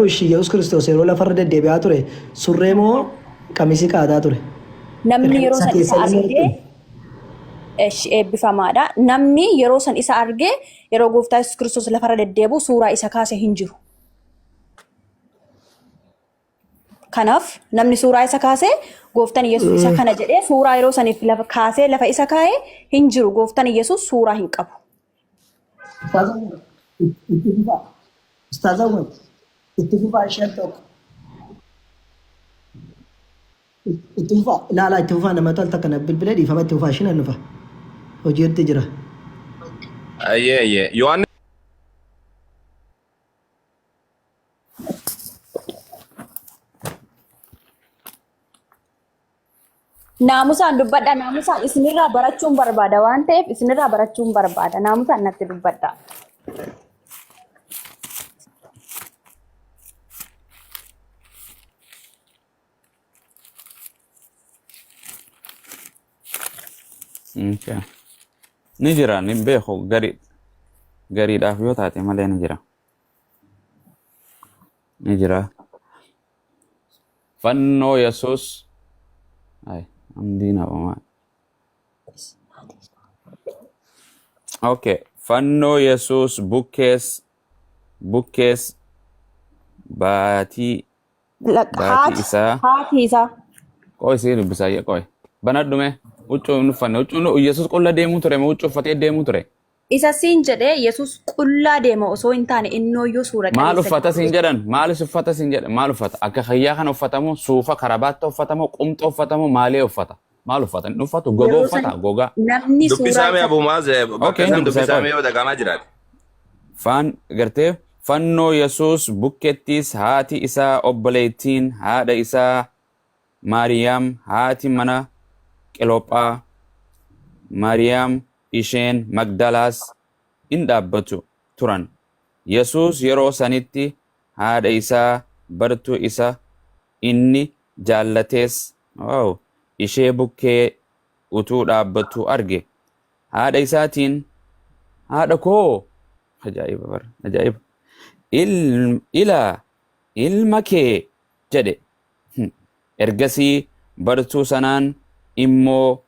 Ishii Yesuus Kiristoos yeroo lafarra deddeebi'aa ture surree moo qamisii kaa'ataa ture? Namni Erga yeroo isa san isa keessa namni argee argee. Eshi eebbifamaadha. Namni yeroo san isa argee yeroo gooftaa Yesuus Kiristoos lafarra deddeebi'u suuraa isa kaase hin jiru. Kanaaf namni suuraa isa kaase gooftaan Yesuus isa kana jedhee suuraa yeroo saniif lafa kaasee lafa isa kaa'e hin jiru. Gooftaan Yesuus suuraa hin qabu. Ustaaza Umar, itti fufaa. Ustaaza Umar, itti fufaa isheen tokko. Itti fufaa. Ilaalaa itti fufaa namatu al takka na bilbilee dhiifama itti fufaa ishiin dhufa. Hojiirti jira. Ayyee ayyee. Yohaannis Naamusaan dubbadha. Naamusaan isinirraa barachuun barbaada waan ta'eef isinirraa barachuun barbaada. Naamusaan natti dubbadha. Okay. Ni jira ni beeku gari gariidhaaf yoo taate malee ni jira. Ni jira. Fannoo Yesuus. Ay, hamdiin hafamaa. Okay. Fannoo Yesuus bukkees bukkees baatii baatii Haati isaa haati isaa. qoy sii dubbisaa jee qoy. Banadhu mee huccuu hin uffanne huccuun Yesuus qulla deemuu ture moo huccuu uffatee deemuu ture? Isa siin jedhee Yesuus qullaa deema osoo hin taane innooyyuu suura Maal qabeessa uffata siin jedhan? Maalis uffata siin jedhan? Maal uffata? Akka kayyaa kana uffatamoo suufa karabaatta uffatamoo qumxa uffatamoo maalee uffata? Maal uffata? Inni uffatu gogaa Yeroo uffata san gogaa. namni suuraa Dubbisaa mee isa Abu Maaz bakka Okay, hin san dubbisaa dubbisaa qoy. mee yoo dhaga'amaa jiraate. Faan gartee fannoo Yesuus bukkettis haati isaa obboleettiin haadha isaa Maariyaam haati mana Qilophaa Maariyaam isheen Magdalaas in dhaabbatu turan. Yesuus yeroo sanitti haadha isaa bartuu isa inni jaallates wow, ishee bukkee utuu dhaabbattu arge. Haadha isaatiin, Haadha koo! Ajaa'iba bara, ajaa'iba. Il, ilaa ilma kee jedhe. Ergasii bartuu sanaan immoo,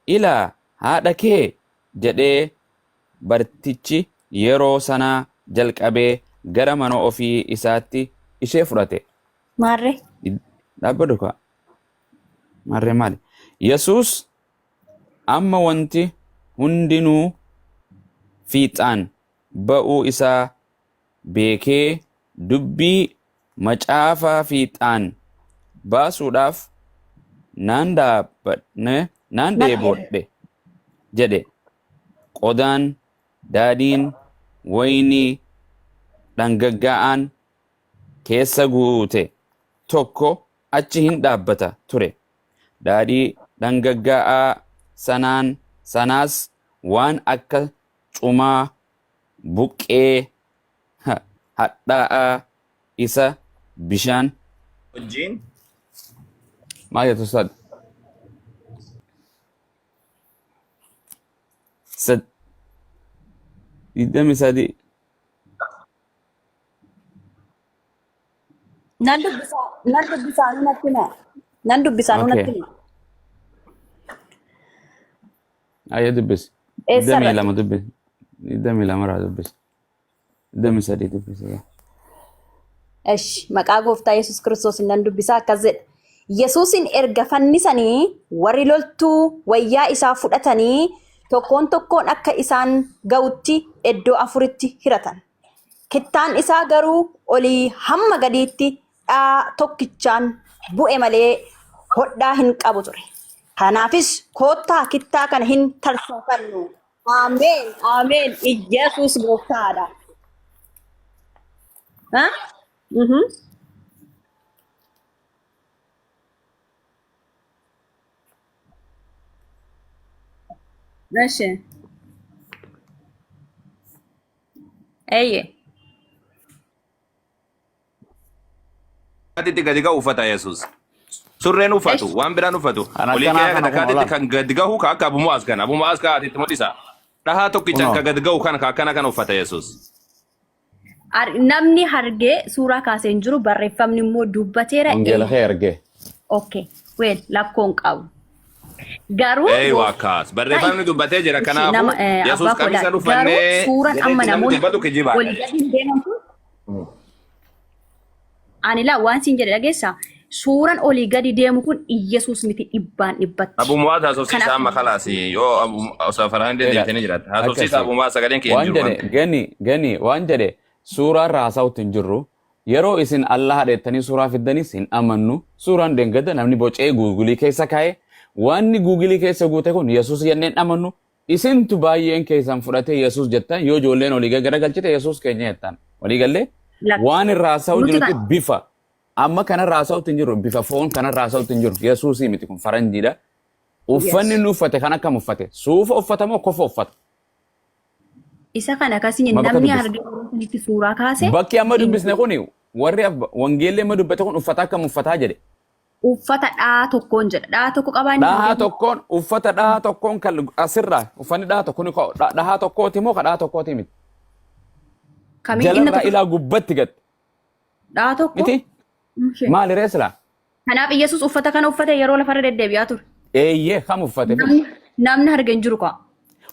Ilaa haadha kee! jedhee bartichi yeroo sanaa jalqabee gara mana ofii isaatti ishee fudhate. Maarree. Dhaabbadhu kaa. Maarree maali? Yesuus amma wanti hundinuu fiixaan ba'uu isaa beekee dubbii macaafaa fiixaan baasuudhaaf naan dhaabbadhe naan Nan dheebodhe jedhe. Qodaan daadhiin wayinii dhangaggaa'aan keessa guute tokko achi hin dhaabbata ture. Daadhii dhangaggaa'aa sanaan sanaas waan akka cumaa buqqee hadhaa'aa isa bishaan Wajjin maal jettu ustaad? 23. Nan dubbisaa nan dubbisaa nu natti himaa. Nan dubbisaa nu Okay. natti himaa. Ayya dubbisi. Eessa Digdamii irratti? lama dubbisi. 22 irraa dubbisi. 23 dubbisi. Esh, maqaa gooftaa Yesuus Kiristoos nan dubbisaa akkas jedha. Yesuusin erga fannisanii warri loltuu wayyaa isaa fudhatanii tokkoon tokkoon akka isaan ga'utti iddoo afuritti hiratan. Kittaan isaa garuu olii hamma gadiitti dhaa tokkichaan bu'e malee hodhaa hin qabu ture. Kanaafis koottaa kittaa kana hin tarsaafannu. Ameen, ameen. Iyyasuus gooftaadha. Ha? Mhm. Eshi. Eeyyee. Kaatitti gadi ga'u uffata Yesuus. Surreen uffatu, waan biraan uffatu. Kan Olii akkanaa ka'ee kana gada kunoo kaatitti laal. kan gadi gahu ka akka Abu Mu'aaz kana. Abu Mu'aaz ka ati itti mul'isa. Dhahaa tokkichaan Kunoo. ka gadi gahu kana ka akkana kana uffata Yesuus. Namni hargee suuraa kaasee hin jiru, barreeffamni immoo dubbateera. Wangeela kee argee. Okay. Well, lakkoon qabu. Garuu Ee waakkaas barreeffamni dubbatee jira. Kanaafuu nama Yesuus abbaa qamisa koolaa. uffannee Garuu suuraan amma jedheetti namni namoonni dubbatu kijibaadha. walii gadi hin deeman kun, ani laa waan siin jedhe dhageessaa, suuraan olii gadi deemu kun Iyyasuus miti dhibbaan dhibbatti. Abu Muwaaz haasofsiisaa. Kanaaf Amma kalaas yoo Abu Safaraan deebitanii jiraata. Haasofsiisaa. Akkasi. Abu Muwaaz, sagaleen kee hin Waan jiru waan jedhe ta'eef. gani waan jedhe suuraa irraa haasa'utti hin jirru. Yeroo isin Allah dheettanii suuraa fiddanis hin amannu. Suuraan deengada namni bocee Googleii keessa kaa'e, wanni Googleii keessa guute kun Yesuus jennee hin amannu. Isintu baay'een keessan fudhatee Yesuus jettan, yoo ijoolleen olii garagalchite Yesuus keenya jettan. Walii gallee waan irraa haasa'u Nuti jirutti kan bifa amma kanarraa haasa'utti hin jiru, bifa foon kanarraa haasa'utti hin jiru. Yesuusii miti, kun faranjiidha. Uffanni inni uffate kan akkam uffate? Suufa uffata moo kofa uffata? Isa kana akkasiin Ma bakka namni dubbisne. argee yeroo sanitti suuraa kaase Bakki amma dubbisne kuni, warri wangeelli amma dubbate kun uffata akkam uffataa jedhe? Uffata dhahaa tokkoon jedha. Dhahaa tokko qabaa inni Dhahaa argee? tokkoon, uffata dhahaa tokkoon kan asirraa uffanni dhahaa tokko ni dhahaa tokkooti moo ka dhahaa tokkooti miti? Kamiin inni Jalarraa tokko ilaa gubbatti gad dhahaa tokko? miti? Maali ree silaa? Kanaaf Iyyasuus uffata kana uffate yeroo lafarra deddeebi'aa ture. Eeyyee, kam uffate? Namni arge hin jiru kaa.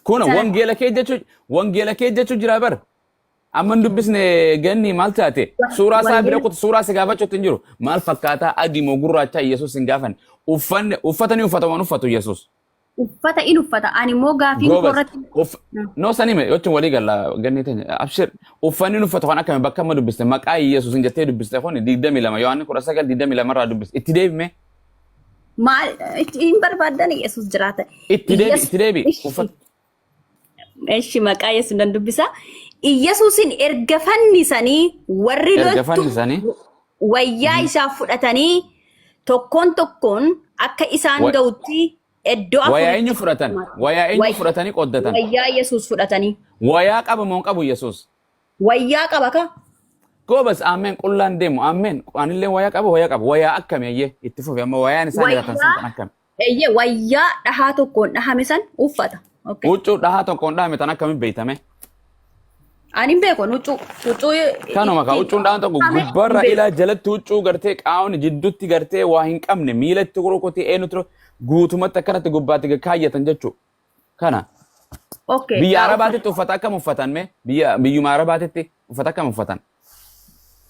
Kun Sana- wangeela kee jechuu jira bar. Amma hin dubbisne ganni maal taate? Suuraa isaa bira kutu, suuraa si gaafachuutti hin jiru. Maal fakkaataa, adii moo gurraacha Yesuus hin gaafanne. Uffanni uffata ni uffata, waan uffatu Yesuus. Uffata in uffata. Ani immoo gaafiin koo Goobas. irratti No sanime jechuun walii galla ganni teenya. Abshir, uffanni inni uffatu kan akkami bakka amma dubbiste maqaa Yesuus hin jettee dubbiste kun 22 Yohaanni 19 22 irraa dubbiste. Itti deebime. Maal hin barbaaddan Yesuus jiraata. Itti deebi, itti deebi. Uffata. Eshi, maqaa Yesuus nan dubbisa. Iyyasuusin erga fannisanii warri Erga loltuu fannisanii. wayyaa isaa fudhatanii tokkoon tokkoon akka isaan ga'utti iddoo Wayaa afuritti eenyu fudhatan? Wayaa eenyu fudhatanii qooddatan? Wayyaa Yesuus fudhatanii. Wayaa qaba moo hin qabu Yesuus? Wayyaa qaba ka. Goobas, ameen, qullaan deemu, ameen, anillee wayaa qaba, wayaa qaba, wayaa akkami? Ayyee, itti fufi, amma wayaan isaan hidhatan san kan akkami? Eeyyee, wayyaa dhahaa tokkoon dhahame san uffata. Okay. Huccuu dhahaa tokkoon dhahame tan akkamiin beeytame? Ani hin beeku huccuu. Huccuu Kanuma ka huccuun dhahaan tokko dhahame hin gubbarra beeku. ilaa jalatti huccuu gartee qaawni jidduutti gartee waa hin qabne, miilatti rukutee eenyutu guutumatti akkanatti gubbaatti kaayyatan jechuudha. Kana Okay. biyya Yaa Arabaatitti uffata akkam uffatan mee? Biyya biyyuma Arabaatitti uffata akkam uffatan?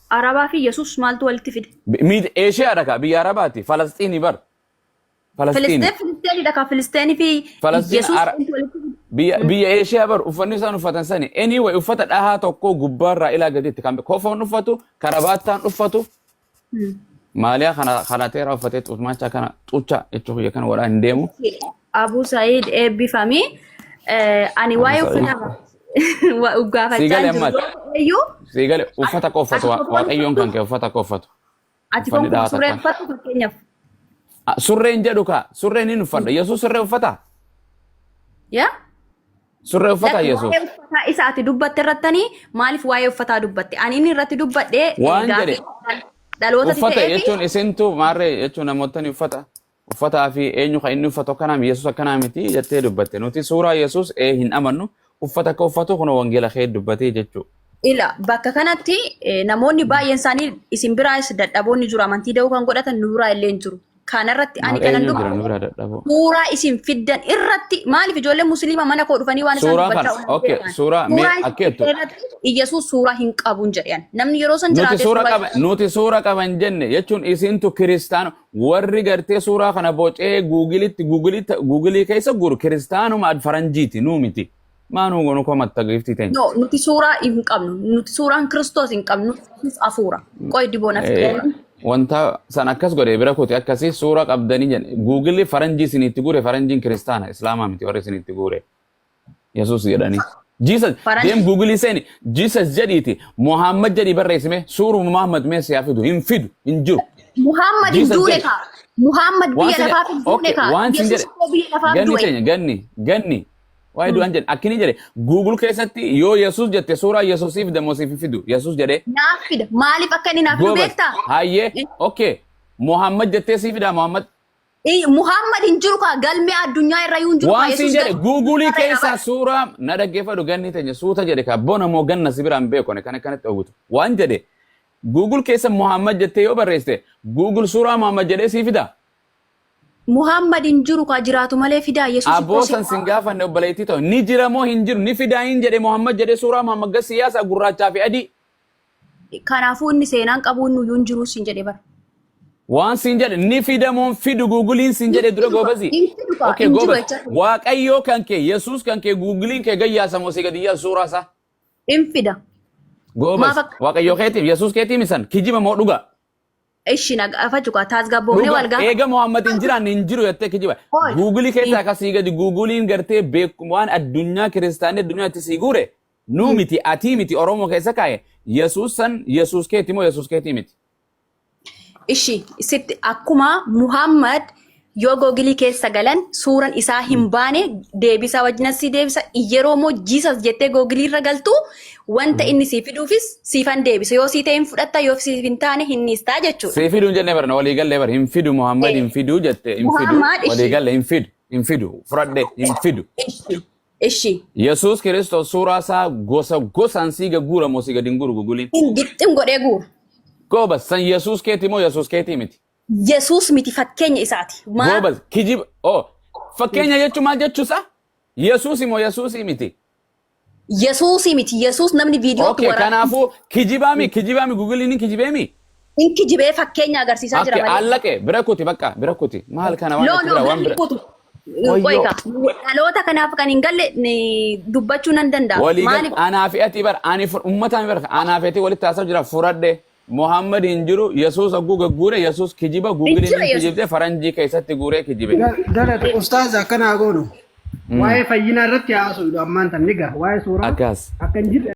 Arabaa fi Yesuus maaltu walitti fide? Eeshiyaadha kaa biyya Arabaati. Falasxiinii bar. Falasxiini. Filisteen Filisteenidha kaa, Filisteenii fi Falastiin Yesuus maaltu walitti fide? Biyya Eeshiyaa bar uffanni isaan uffatan sani. Anyway, uffata dhahaa tokko gubbaarraa ilaa gaditti kan kofoon uffatu, karabaattaan uffatu. Maaliyaa kana kanateera uffatee xumaachaa kana xucha jechuu kiyya kana godhaa hin deemu. Abu Said, eebbifami. Ani waa'ee Abu Said. uffata gaafachaa Sii galee hin jiru. ammaati. Iyyuu Sii galee, uffata akka uffatu ati kofoon Waaqayyoon kan uffatu kee uffata akka uffatu. Ati Uffanni konkuma dhahaa surree takka. uffatu fakkeenyaaf. Ah, surreen jedhu kaa, surreen hin uffadha. Yesuus surree uffata? Yaa? Surree uffata Lakki, Yesuus? waa'ee uffataa isa ati dubbatte irrattanii maaliif waa'ee uffataa dubbatte? Ani inni irratti dubbadhe Waan gaafii jedhe dhalootatti uffata ta'ee fi jechuun isintu maarree jechuun namootni uffata uffataa fi eenyu kan inni uffatu akkanaa Yesuus akkanaa miti jettee dubbatte. Nuti suuraa Yesuus hin amannu, uffata akka uffatu kun wangeela kee dubbatee jechuudha. Ila bakka kanatti namoonni baay'een isaanii isin biraas dadhaboonni jiru, amantii da'uu kan godhatan nu biraa illee hin jiru. Kanarratti ani Maal kanan eenyu jira nu dubbadhe biraa dadhaboo? suuraa isin fiddan irratti maaliif ijoolleen musliimaa mana koo dhufanii waan isaan Suuraa dubbachaa kana oolan okay beekan. suuraa mee Suuraa isin akka jettu fiddan irratti Iyyasuus suuraa hin qabuun jedhan. Namni yeroo san nuti jiraate suura suuraa qaba nuti suura qaban jenne jechuun isintu kiristaana warri gartee suuraa kana bocee Googleitti Googleitti Googleii keessa guru kiristaanuma faranjiiti, nuu miti. Maa nuu gonu komatta giiftii teenya? No, nuti suuraa hin qabnu. Nuti suuraan Kiristoos hin qabnu. Yesuus hafuura. Qoy diboon as Wanta san akkas godhe bira kooti akkasii suura qabdanii jedhe. Googleii faranjii isinitti guure, faranjiin kiristaana islaamaa miti warri isinitti guure. Yesuus jedhanii. Jesus Faranjii deem Googleii seeni Jesus jedhiiti Muhammad jedhii barreessime suuruma Muhammad mee siyaa fidu, hin fidu, hin jiru. Muhammad hin Jesus duune jedhi. kaa. Muhammad Waan biyya sin lafaaf hin duune okay kaa. waan sin Yesuus jedhe immoo biyya lafaaf ganni du'e. teenya ganni waa'ee du'an jedhe akkini jedhe Google keessatti yoo Yesuus jette suuraa Yesuusiif demoo siif hin fidu Yesuus jedhee. Naaf fida. Maaliif akka inni naaf fidu Goobas beektaa? Hayyee, okay, Muhammad jettee sii fidaa Muhammad? Muhammad hin jiru kaa galmee addunyaa irra iyyuu hin jiru kaa Waan siin Yesuus jedhe galmee guugulii irra keessaa bara. suuraa na dhaggeeffadhu ganni teenya suuta jedhe kaa bona moo ganna si biraan beeku ani kan akkanatti dhowwitu. Waan jedhe Google keessa Muhammad jettee yoo barreessite Google suuraa Muhammad jedhee sii fida. Muhammad hin jiru kaa jiraatu malee fidaa Yesuus Abboo ikkoo san sin gaafanne obboleettii ta'u ni jira moo hin jiru ni fidaa hin jedhe Muhammad jedhee suuraa Muhammad gad siyaasa gurraachaa fi adii. Kanaafuu inni seenaan qabu inni iyyuu hin jiru siin jedhe bara. Waan siin jedhe ni fida moo hin fidu Googleiin siin Hin jedhe dura fidu kaa goobazi. hin fidu kaa Okay hin jiru goobaz jecha Waaqayyoo kan kee Yesuus kan kee Googleiin kee gayyaasa moo si gadi yaasa suuraa isaa. hin fida. Goobaz Maaf akka Waaqayyoo keetiif Yesuus keetiif isan kijiba moo dhugaa? Ishi nagaafachuu kaa taasgabboofnee Dhuga wal gaafa. eega Muhammad hin jiraanne hin jiru jettee kijiba. Hoy. Guugulii keessaa akkasii gadi guuguliin gartee beekum waan addunyaa kiristaanii addunyaa itti sii guure nuu miti atii miti Oromoo keessa kaa'e Yesuus san Yesuus keeti moo Yesuus keetii miti. Ishi sitti akkuma Muhammad yoo googilii keessa galan suuran isaa hin baane deebisaa wajjinas si deebisa yeroo immoo Jesus jettee googilii irra galtu wanta inni sii fiduufis siifan deebisa yoo sii ta'e hin fudhatta yoo siif hin taane hin dhiistaa jechuudha. Sii fiduu hin jennee barna walii gallee bara hin fidu Muhammad hin fiduu jette hin fidu Muhammad walii ishi galle hin fidu hin fidu fudhadhe hin fidu. ishi ishi Yesuus Kiristoos suuraa isaa gosa gosaan sii gagguura moo sii gadi hin guuru guguliin. hin gixxim godhee guura. Goobas san Yesuus keeti moo Yesuus keetii miti. Yesuus miti fakkeenya isaati. Maa Goobas kijiba oh fakkeenya jechuun maal jechuusa? Yesuus moo Yesuusii miti. Yesuusii miti. Yesuus namni viidiyootti Okay waraabee kanaafuu kijibaami kijibaami guguliin hin kijibeemi. hin kijibee fakkeenya agarsiisaa jira Okay malee. allaqe bira kuti bakka bira kuti maal kana waan No, itti no, bira bira waan hin bira. kutu. Wayyoo. Qoyka. Dhaloota kanaaf kan hin galle ni dubbachuu nan danda'a. Walii gal Maaliif? anaa fi ati bara ani uummataan bara anaa fi ati walitti haasa'u jira furadhe Muhammad hin jiru Yesuus hogguu gagguure Yesuus kijiba Hin guugiliin jira hin Yesuus. kijibde faranjii keessatti guuree kijibe. Galata ustaaza akkanaa goonu. Waa'ee fayyinaa irratti haasa'u ammaan tan ni gaha. Waa'ee suuraa Akkas. akka hin jirre.